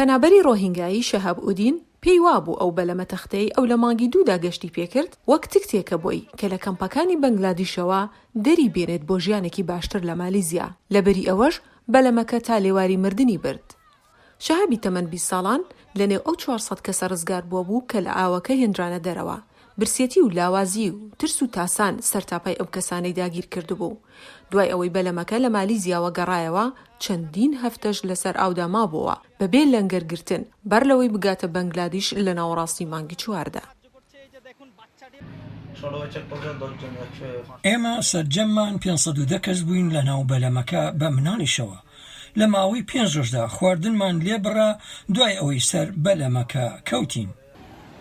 پەنابەری ڕۆهینگایی شەهاب ئودین پێی وابوو ئەو بەلەمە تەختەی ئەو لە مانگی دوودا گەشتی پێکرد وەک تکتێکە بۆی کە لە کەمپەکانی بەنگلادیشەوە دەری بێنێت بۆ ژیانێکی باشتر لە مالیزیا، لەبری ئەوەش بەلەمەکە تا لێواری مردنی برد. شەهابی تەمەن 20 ساڵان لەنێو ئەو 400 کەسە ڕزگاربووە بوو کە لە ئاوەکە هێنرانە دەرەوە، برسێتی و لاوازی و ترس و تاسان سەرتاپای ئەو کەسانەی داگیر کردبوو. دوای ئەوەی بەلەمەکە لە مالیزیاوە گەڕایەوە، چەندین هەفتەش لەسەر ئاودا مابۆوە بەبێ لەنگەر گرتن، بەر لەوەی بگاتە بەنگلادیش لە ناوەڕاستی مانگی چواردا. ئێمە سەرجەممان 510 کەس بووین لەناو بەلەمەکە بە مناڵیشەوە. لە ماوەی پێنج ڕۆژدا خواردنمان لێ بڕا دوای ئەوەی سەر بەلەمەکە کەوتین.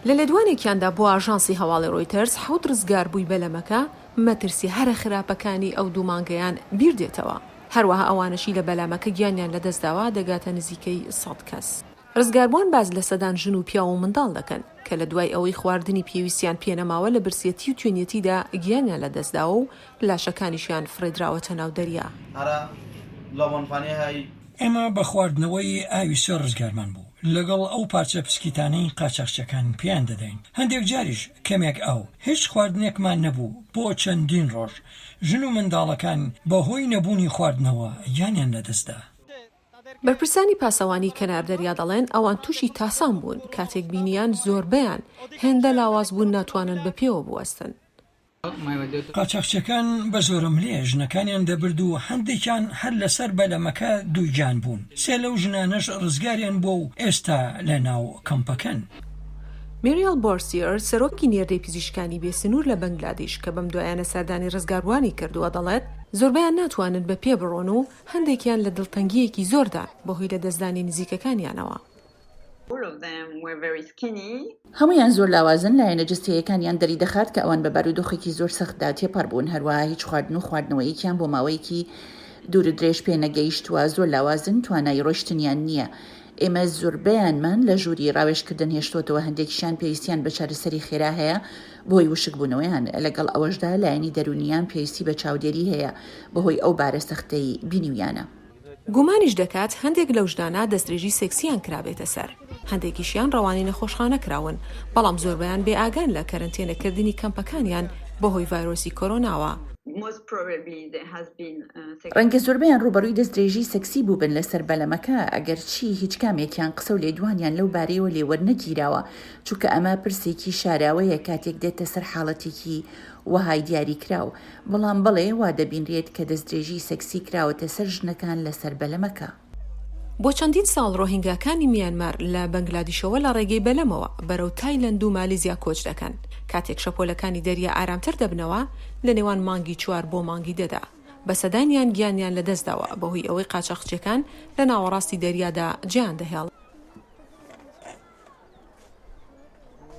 لە لێدوانێکیاندا بۆ ئاژانسی هەواڵی ڕۆیتەرز، حەوت ڕزگاربووی بەلەمەکە مەترسی هەرە خراپەکانی ئەو دوو مانگەیان بیردێتەوە. هەروەها ئەوانەشی لە بەلەمەکە گیانیان لەدەستداوە دەگاتە نزیکەی سەد کەس. ڕزگاربووان باس لە سەدان ژن و پیاو و منداڵ دەکەن کە لە دوای ئەوەی خواردنی پێویستیان پێنەماوە لە برسێتی و توێنیەتیدا گیانیان لەدەستداوە و لاشەکانیشیان فڕێدراوەتە ناو دەریا. ئێمە بە خواردنەوەی ئاوی سوێر ڕزگارمان بوو، لەگەڵ ئەو پارچە پسکیتانەی قاچاخچیەکان پێیان دەداین، هەندێک جاریش کەمێک ئاو، هیچ خواردنێکمان نەبوو بۆ چەندین ڕۆژ، ژن و منداڵەکان بەهۆی نەبوونی خواردنەوە گیانیان لەدەستدا. بەرپرسانی پاسەوانی کەنار دەریا دەڵێن ئەوان تووشی تاسان بوون کاتێک بینیان زۆربەیان هێندە لاواز بوون ناتوانن بە پێوە بوەستن. قاچاخچیەکان بە زۆرەملێ ژنەکانیان دەبرد و هەندێکیان هەر لەسەر بەلەمەکە دووگیان بوون، سێ لەو ژنانەش ڕزگاریان بووە و ئێستا لەناو کەمپەکەن. میریێل بۆرسیەر، سەرۆکی نێردەی پزیشکانی بێ سنوور لە بەنگلادیش کە بەم دوایانە سەردانی ڕزگاربووانی کردووە، دەڵێت، زۆربەیان ناتوانن بە پێ بڕۆن و هەندێکیان لە دڵتەنگییەکی زۆردان بەهۆی لەدەستدانی نزیکەکانیانەوە. هەموویان زۆر لاوازن، لایەنە جەستەییەکانیان دەریدەخات کە ئەوان بە بارودۆخێکی زۆر سەختدا تێپەڕ بوون، هەروەها هیچ خواردن و خواردنەوەیەکیان بۆ ماوەیەکی دوورودرێژ پێ نەگەیشتووە، زۆر لاوازن، توانای ڕۆیشتنیان نییە، ئێمە زۆربەیانمان لە ژووری ڕاوێژکردن هێشتۆتەوە، هەندێکیشیان پێویستیان بە چارەسەری خێرا هەیە بەهۆی وشکبوونەوەیان، لەگەڵ ئەوەشدا لایەنی دەروونییان پێویستی بە چاودێری هەیە بەهۆی ئەو بارە سەختەی بینیویانە. گومانیش دەکات هەندێک لەو ژنانە دەستدرێژی سێکسییان کرابێتە سەر، هەندێکیشیان ڕەوانەی نەخۆشخانە کراون، بەڵام زۆربەیان بێ ئاگان لە کەرەنتێنەکردنی کەمپەکانیان بەهۆی ڤایرۆسی کۆرۆناوە. ڕەنگە زۆربەیان ڕووبەڕووی دەستدرێژی سێکسی بووبن لەسەر بەلەمەکە، ئەگەرچی هیچ کامێکیان قسە و لێدوانیان لەو بارەیەوە لێ وەرنەگیراوە، چونکە ئەمە پرسێکی شاراوەیە کاتێک دێتە سەر حاڵەتێکی وەهای دیاریکراو، بەڵام بەڵێ وا دەبینرێت کە دەستدرێژی سێکسی کراوەتە سەر ژنەکان لەسەر بەلەمەکە. بۆ چەندین ساڵ ڕۆهینگاکانی میانمار لە بەنگلادیشەوە لە ڕێگەی بەلەمەوە بەرەو تایلەند و مالیزیا کۆچ دەکەن، کاتێک شەپۆلەکانی دەریا ئارامتر دەبنەوە لە نێوان مانگی چوار بۆ مانگی دەدا بە سەدانیان گیانیان لەدەستداوە بەهۆی ئەوەی قاچاخچیەکان لە ناوەڕاستی دەریادا جێیان دەهێڵن.